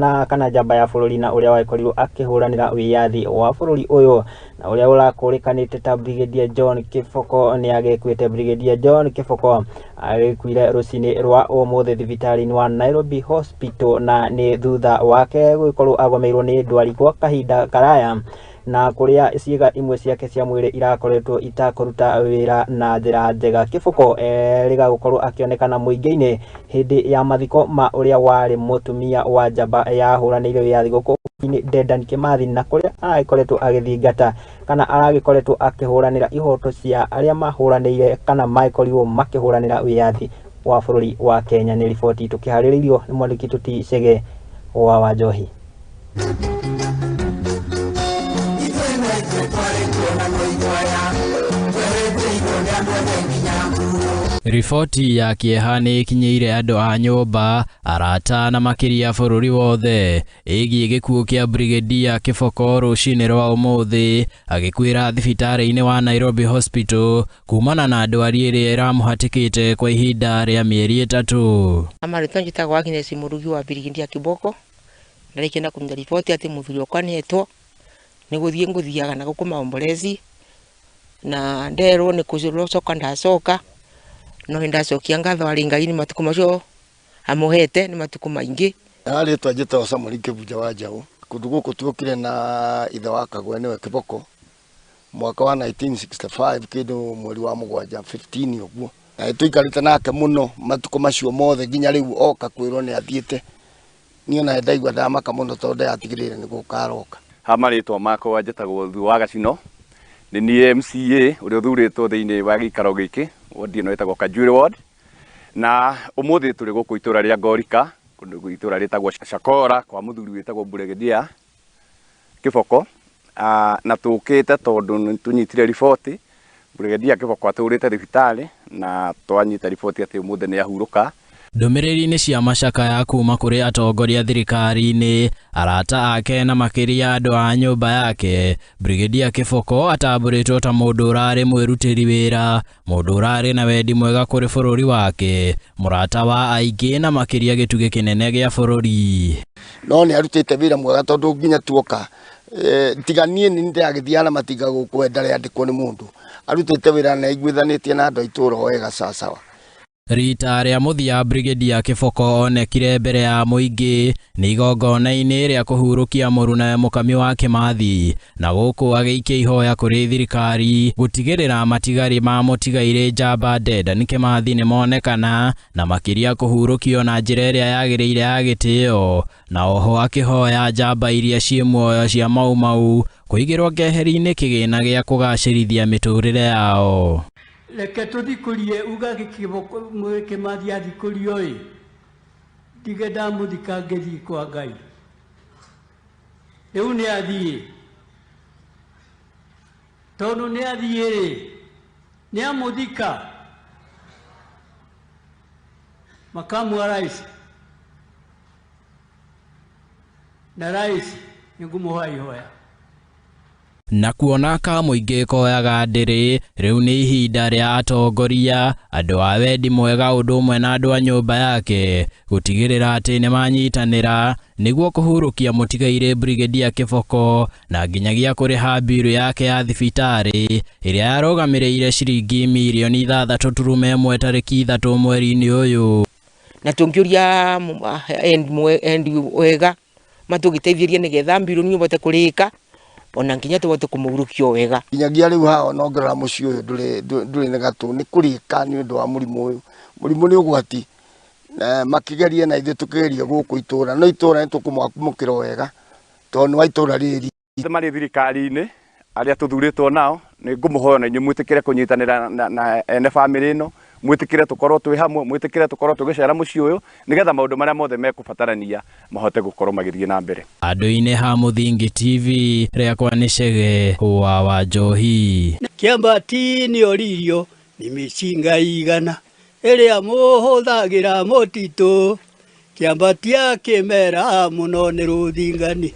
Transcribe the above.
na kana njamba ya bũrũri na ũrĩa wagĩkorirwo akĩhũranĩra wĩyathi wa bũrũri ũyũ na ũrĩa ũrakũrĩkanĩte ta Brigadier John Kĩboko nĩ agĩkuĩte. Brigadier John Kĩboko agĩkuire rũcinĩ rwa ũmũthĩ thibitarĩ-inĩ wa Nairobi Hospital na nĩ thutha wake gũgĩkorwo agomeirwo nĩ ndwari gwa kahinda karaya na kũrĩa ciĩga imwe ciake cia mwĩrĩ irakoretwo itakũruta wĩra na njĩra njega. Kĩboko erĩga gũkorwo akĩonekana mũingĩ-inĩ hĩndĩ ya mathiko ma ũrĩa warĩ mũtumia wa njamba yahũranĩire wĩyathi gũkũ bũrũri-inĩ Dedan Kimathi na kũrĩa aragĩkoretwo agĩthingata kana aragĩkoretwo akĩhũranĩra ihoto cia arĩa mahũranĩire kana magĩkorirwo makĩhũranĩra wĩyathi wa bũrũri wa Kenya. Nĩ riboti tũkĩharĩrĩirio nĩ mwandĩki Tuti Chege wa Wanjohi. Riboti ya kĩeha nĩ ĩkinyĩire andũ a nyũmba, arata na makĩria bũrũri wothe ĩgiĩ gĩkuũ kĩa Brigadier Kĩboko rũcinĩ rwa ũmũthĩ agĩkuĩra thibitarĩ-inĩ wa Nairobi Hospital kumana na ndwari ĩrĩa ĩramũhatĩkĩte kwa ihinda rĩa mĩeri ĩtatũ. Amarĩtwa njĩtagwo Agnes Mũrugi wa Brigadier Kiboko. Ndarĩkia na kũnyita riboti atĩ mũthuri wakwa nĩetwo nĩ gũthiĩ ngũthiaga na gũkũ maombolezi na nderwo nĩ kũcoka ndacoka no nĩndacokia ngatho harĩ Ngai nĩ matukũ macio amũhete nĩ matukũ maingĩ. Na rĩtwa njĩtagwo Samuel Kĩbunja wa Njaũ. Kũndũ gũkũ tuokire na ithe wa Kagwe nĩwe Kĩboko mwaka wa 1965 kĩndũ mweri wa mũgwanja 15 ũguo. Na nĩtũikarĩte nake mũno matukũ macio mothe nginya rĩu oka kwĩrwo nĩ athiĩte. Niĩ ona ndaigua ndamaka mũno tondũ ndatigĩrĩire nĩ gũka aroka. Ha marĩtwa makwa njĩtagwo Thuo wa Gacino. Nĩ niĩ MCA ũrĩa ũthurĩtwo thĩinĩ wa gĩikaro gĩkĩ, ward ĩno ĩtagwo Kanjuĩrĩ ward. Na ũmũthĩ tũrĩ gũkũ itũra rĩa Ngorika, kũndũ itũra rĩtagwo Chakora kwa mũthuri wĩtagwo Brigadier Kĩboko. Na tũkĩte tondũ nĩ tũnyitire riboti Brigadier Kĩboko atũrĩte thibitarĩ na twanyita riboti atĩ ũmũthĩ nĩ ahurũka. Ndũmĩrĩri-inĩ cia macakaya kuma kũrĩ atongoria thirikari-inĩ, arata ake na makĩria andũ a nyũmba yake, Brigadier Kĩboko atambũrĩtwo ta mũndũ ũrarĩ mwĩrutĩri wĩra, mũndũ ũrarĩ na wendi mwega kũrĩ bũrũri wake, mũrata wa aingĩ na makĩria gĩtugĩ kĩnene gĩa bũrũri. No nĩ arutĩte wĩra mwega tondũ nginya tuoka tiga niĩ nĩ ndĩragĩthiaga na matinga gũkũ we ndarĩ andĩkwo nĩ mũndũ. Arutĩte wĩra na aiguithanĩtie na andũ a itũũra wega sawasawa. Rita rĩa mũthia Brigadier Kĩboko onekire mbere ya mũingĩ nĩ igongona-inĩ rĩa kũhurũkia mũrunawe Mũkami wa Kĩmathi na gũkũ agĩikia ihoya kũrĩ thirikari gũtigĩrĩra matigari ma mũtigairĩ njamba Dedan Kĩmathi nĩmonekana na makĩria kũhurũkio na njĩra ĩrĩa yagĩrĩire ya gĩtĩo na oho akĩhoya njamba iria ciĩ muoyo cia Mau Mau kũigĩrwo keheri-inĩ kĩgĩna gĩa kũgacĩrithia mĩtũrĩre yao. Reke tũthikũrie uga Kĩboko Kĩmathi athikũrio ĩ ndige ndamũthika ngĩthiĩ kwa Ngai. Rĩu nĩ athiĩ, tondũ nĩ athiĩ rĩ, nĩ amũthika makamu wa rais na rais nĩ ngũmũhoya ihoya. Na kuona ka mũingĩ koyaga ndĩrĩ, rĩu nĩ ihinda rĩa atongoria, andũ a wendi mwega ũndũ ũmwe na andũ a nyũmba yake gũtigĩrĩra atĩ nĩmanyitanĩra nĩguo kũhurũkia mũtigairĩ Brigadier Kĩboko na nginyagia kũrĩha mbiru yake ya thibitarĩ ĩrĩa yarũgamĩrĩire ciringi mirioni 6.1 tarĩki 3 mweri-inĩ ũyũ. Na tũngĩũria endi wega matũgĩteithĩrie nĩgetha mbiru nĩ ũbote kũrĩka ona nginya tũbote kũmũhurũkia wega. Nginyagia rĩu haha ona ũngĩrora mũciĩ ũyũ ndũrĩ na gatũ nĩ kũrĩka nĩ ũndũ wa mũrimũ ũyũ. Mũrimũ nĩ ũgwati na makĩgeria na ithuĩ tũkĩgeria gũkũ itũra no itũra nĩ tũkũmwamũkĩra wega tondũ nĩ wa itũra rĩrĩ. Marĩ thirikari-inĩ arĩa tũthurĩtwo nao nĩ ngũmũhoya na inyuĩ mwĩtĩkĩre kũnyitanĩra na ene bamĩrĩ ĩno, mwĩtĩkĩre tũkorwo twĩ hamwe, mwĩtĩkĩre tũkorwo tũgĩcera mũciĩ ũyũ nĩgetha maũndũ marĩa mothe mekũbatarania mahote gũkorwo magĩthiĩ na mbere. Andũ-inĩ ha Mũthingi TV rĩakwa nĩ Chege wa Wanjohi. Kĩambati nĩ oririo nĩ mĩcinga igana ĩrĩa mũhũthagĩra mũtitũ, kĩambatia kĩmera mũno nĩ rũthingani.